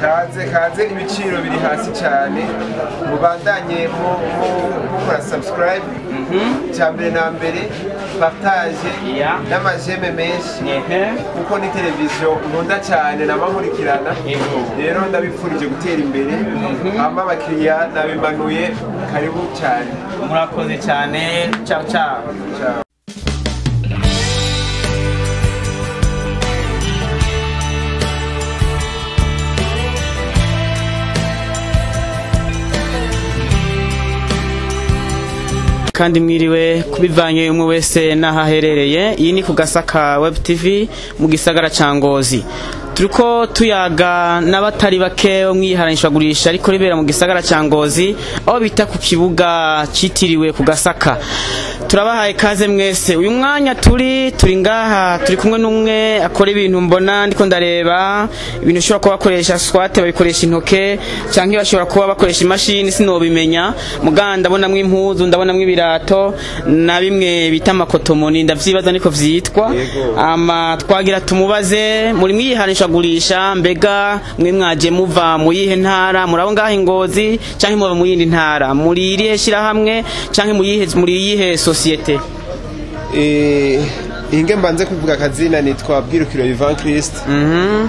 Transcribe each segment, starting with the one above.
Kaze kaze, ibiciro biri hasi cyane. Mubandanye mukora subscribe, cya mbere na mbere partage n'ama j'aime menshi, kuko ni televiziyo nkunda cyane namankurikirana. Rero ndabipfurije gutera imbere. Hama abakiriya nabimanuye, karibu cyane. Murakoze cyane, ciao ciao. Ciao. Kandi mwiriwe kubivanye umwe wese n'aho aherereye. Iyi ni ku Gasaka Web TV mu gisagara ca Ngozi. Turiko tuyaga n'abatari bake bo mwiharanishwagurisha ariko ribera mu gisagara ca Ngozi, aho bita ku kibuga citiriwe ku Gasaka. Turabahaye kaze mwese. Uyu mwanya turi ngaha, turi kumwe n'umwe akora ibintu mbona ndiko ndareba, ibintu ushobora kuba bakoresha, soit babikoresha intoke canke bashobora kuba bakoresha imashini, sinobimenya. Muganda ndabonamwo impuzu, ndabonamwo ibirato na bimwe bita amakotomoni, ndavyibaza niko vyitwa. Ama twagira tumubaze muri mwihanishagurisha, mbega mwe mwaje muva mu yihe ntara? Murabo ngaha Ingozi canke muva mu yindi ntara? Muri irihe shirahamwe canke muri yihe société? Inge mbanze kuvuga akazina, nitwa Bwirukiro Ivan Christ,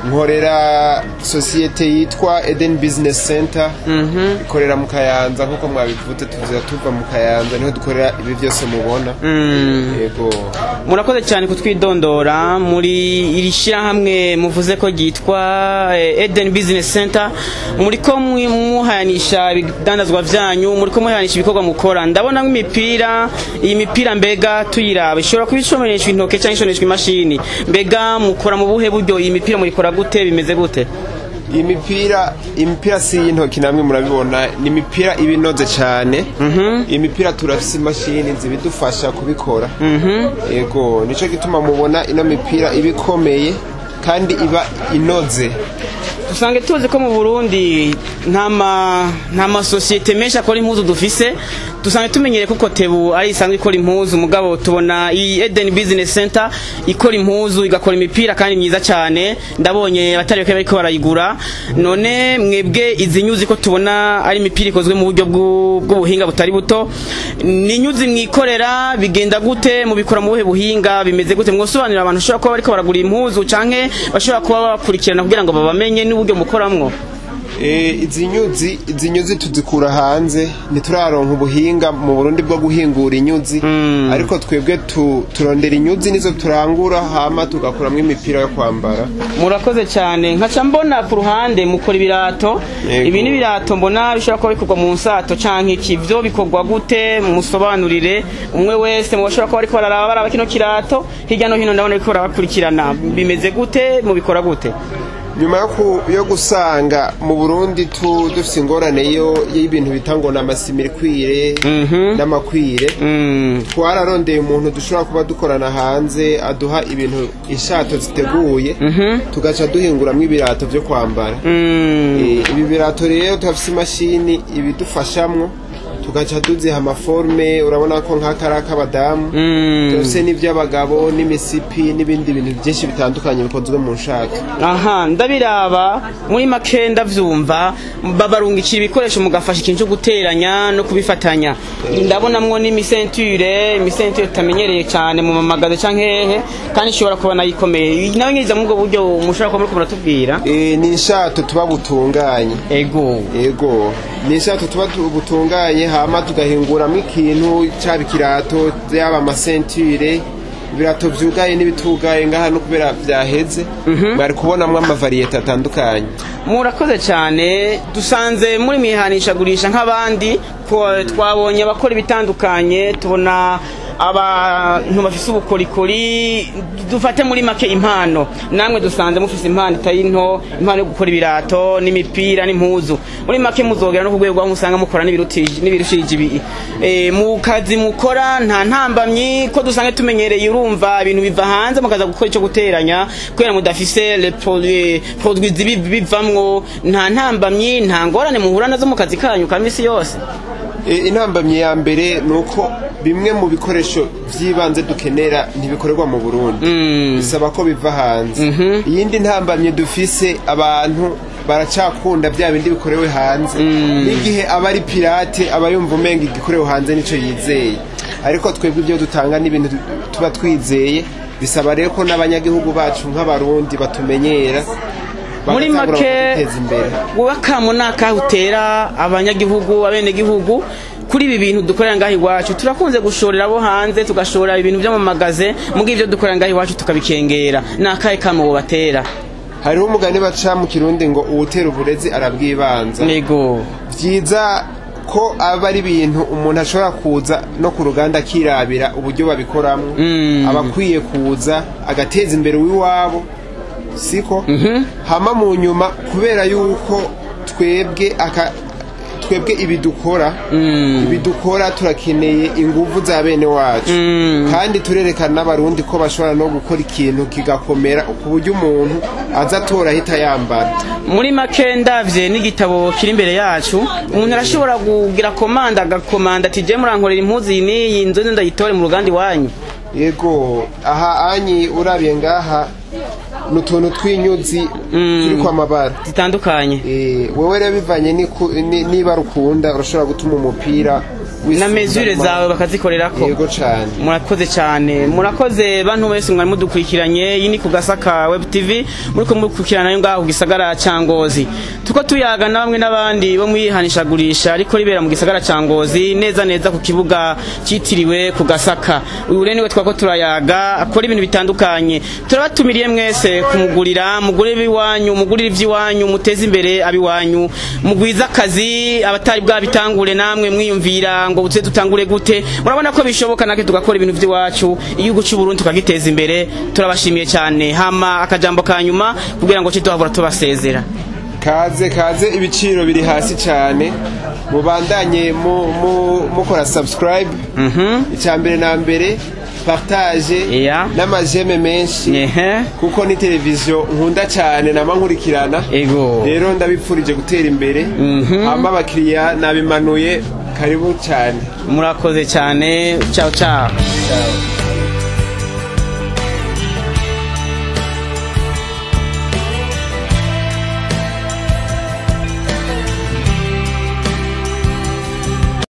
nkorera société yitwa Eden Business Center, ikorera mu Kayanza. Nkuko mwabivuze, tuza tuva mu Kayanza, niho dukorera ibi byose mubona. Yego. Murakoze cyane kutwidondora. Muri iri shyirahamwe muvuze ko ryitwa Eden Business Center, muri ko muhayanisha ibidandazwa vyanyu, muri ko muhayanisha ibikorwa mukora. Ndabona nk'imipira, iyi mipira mbega tuyiraba ishobora kuba ishoneshwa intoke cyangwa ishoneshwa imashini. Mbega mukora mu buhe buryo? Iyi mipira muyikora gute? Bimeze gute? Imipira si y'intoki, namwe murabibona, ni imipira iba inoze cyane. Imipira turafise imashini zibidufasha kubikora. Yego, nico gituma mubona ino mipira iba ikomeye kandi iba inoze. Dusange tuzi ko mu Burundi nta masosiyete menshi akora impuzu dufise. Dusange tumenyereye ko Kotebu ari isanzwe ikora impuzu, mugabo tubona iyi Eden Business Center ikora impuzu, igakora imipira kandi myiza cyane. Ndabonye abatari bake bariko barayigura. None mwebwe izi nyuzi ko tubona ari imipira ikozwe mu buryo bw'ubuhinga butari buto, ni nyuzi mwikorera? Bigenda gute? Mubikora mu buhe buhinga? Bimeze gute? Mwosobanurira abantu bashobora kuba bariko baragura impuzu canke bashobora kuba bakurikirana kugira ngo babamenye n'uburyo mukoramwo. Izi nyuzi tuzikura hanze, ntituraronka ubuhinga mu Burundi bwo guhingura inyuzi, ariko twebwe turondera inyuzi nizo turangura, hama tugakuramwo imipira yo kwambara. Murakoze cyane. Nkaca mbona ku ruhande mukora ibirato. Ibi ni ibirato mbona bishobora kuba bikorwa mu nsato canke iki. Vyo bikorwa gute? Musobanurire umwe wese mu bashobora kuba bariko bararaba, baraba kino kirato hirya no hino. Ndabona bariko barabakurikirana. Bimeze gute? Mubikora gute? Nyuma yo gusanga mu Burundi dufise ingorane yo y'ibintu bita ngo ni amasimirikwire n'amakwire, twararondeye umuntu dushobora kuba dukorana hanze aduha ibintu, inshato ziteguye, tugaca duhinguramwo ibirato vyo kwambara. Ibi birato rero turafise imashini ibidufashamwo, tugaca tuziha ama forme. Urabona ko nk'akari ak'abadamu, turafise n'ivy'abagabo n'imisipi n'ibindi bintu byinshi bitandukanye bikozwe mu nshato. Aha ndabiraba, muri make ndavyumva babarungikira ibikoresho, mugafasha ikintu cyo guteranya no kubifatanya. Ndabonamwo n'imi ceinture, imi ceinture tutamenyereye cyane mu mamagazo canke hehe, kandi ishobora kuba nayo ikomeye nawe nyiriza muri ubwo buryo mushobora kuba muriko muratubwira. Ni inshato tuba butunganye. Ego, ni inshato tuba butunganye, hama tugahinguramwo ikintu caba ikirato, yaba ama ceinture, ibirato vyugaye n'ibitugaye. Ngaha no kubera vyaheze, bari kubonamwo ama variétés atandukanye. Murakoze cyane. Dusanze muri mwihanishagurisha nk'abandi, ko twabonye abakora ibitandukanye, tubona abantu bafise ubukorikori, dufate muri make impano. Namwe dusanze mufise impano itari nto, impano yo gukora ibirato n'imipira n'impuzu. Muri make muzogera no ku rwego aho musanga mukora n'ibirushije ibi. Mu kazi mukora nta ntambamyi? Ko dusange tumenyereye, urumva, ibintu biva hanze, mukaza gukora icyo guteranya, kubera mudafise les produits bivamwo, nta ntambamyi, nta ngorane muhura nazo mu kazi kanyu ka misi yose? Intambamyi ya mbere ni uko bimwe mu bikoresho by'ibanze dukenera ntibikorerwa mu Burundi, bisaba ko biva hanze. Iyindi ntambamyi dufise, abantu baracakunda bya bindi bikorewe hanze. N'igihe aba ari pirate aba yumva umenga igikorewe hanze nico yizeye, ariko twebwe ibyo dutanga n'ibintu tuba twizeye. Bisaba rero ko n'abanyagihugu bacu nk'abarundi batumenyera, Muri bagatangura make, bakaduteza imbere. Wowe akamo ni akahe utera abanyagihugu, abenegihugu, kuri ibi bintu dukorera ngaho iwacu? Turakunze gushorera abo hanze, tugashora ibintu byo mu magaze, muga ibyo dukorera ngaho iwacu tukabikengera. Ni akahe kamo wobatera? Hariho umugani baca mu Kirundi ngo uwutera uburezi arabwibanza. Byiza ko aba ari ibintu umuntu ashobora kuza no ku ruganda akirabira uburyo babikoramo. Aba akwiye kuza agateza imbere uw'iwabo, siko? Hama mu nyuma, kubera yuko twebwe aka twebwe ibi dukora turakeneye inguvu za bene wacu, kandi turerekana n'abarundi ko bashobora no gukora ikintu kigakomera ku buryo umuntu aza atora ahita yambara. Muri make, ndavye n'igitabo kiri imbere yacu, umuntu arashobora kugira commande, agakomanda ati: "Je murankorera impuzu iyi n'iyi, nzo ndayitore mu ruganda iwanyu." Yego, aha anyi urabiye ngaha ni utuntu tw'inyuzi turi kwa mabara zitandukanye. Wewe rero bivanye niba rukunda, urashobora gutuma umupira na mesure zawe bakazikorerako. Yego cane. Murakoze cyane, murakoze bantu bese mwari mudukurikiranye. Iyi ni ku Gasaka Web TV, muriko mukurikirana nayo ngaho ku gisagara ca Ngozi. Tuko tuyaga na bamwe n'abandi bo mwihanishagurisha ariko ribera mu gisagara ca Ngozi, neza neza ku kibuga citiriwe ku Gasaka. Uyu rero niwe twako turayaga, akora ibintu bitandukanye. Turabatumiriye mwese kumugurira, mugurire ibiwanyu, mugurire ivy'iwanyu, muteze imbere abiwanyu, mugwize akazi abatari bwabitangure. Namwe mwiyumvira ngo buze dutangure gute, murabona ko bishoboka natwe tugakora ibintu by'iwacu, igihugu cy'u Burundi tukagiteza imbere. Turabashimiye cyane. Hama akajambo ka nyuma kugira ngo cyo tubasezera. Kaze kaze, ibiciro biri hasi cyane. Mubandanye mukora subscribe, icya mbere na mbere partage n'ama j'aime menshi, kuko ni televiziyo nkunda cyane, nama nkurikirana. Rero ndabipfurije gutera imbere. Hama abakiriya nabimanuye, karibu cyane. Murakoze cyane, ciao ciao. Ciao.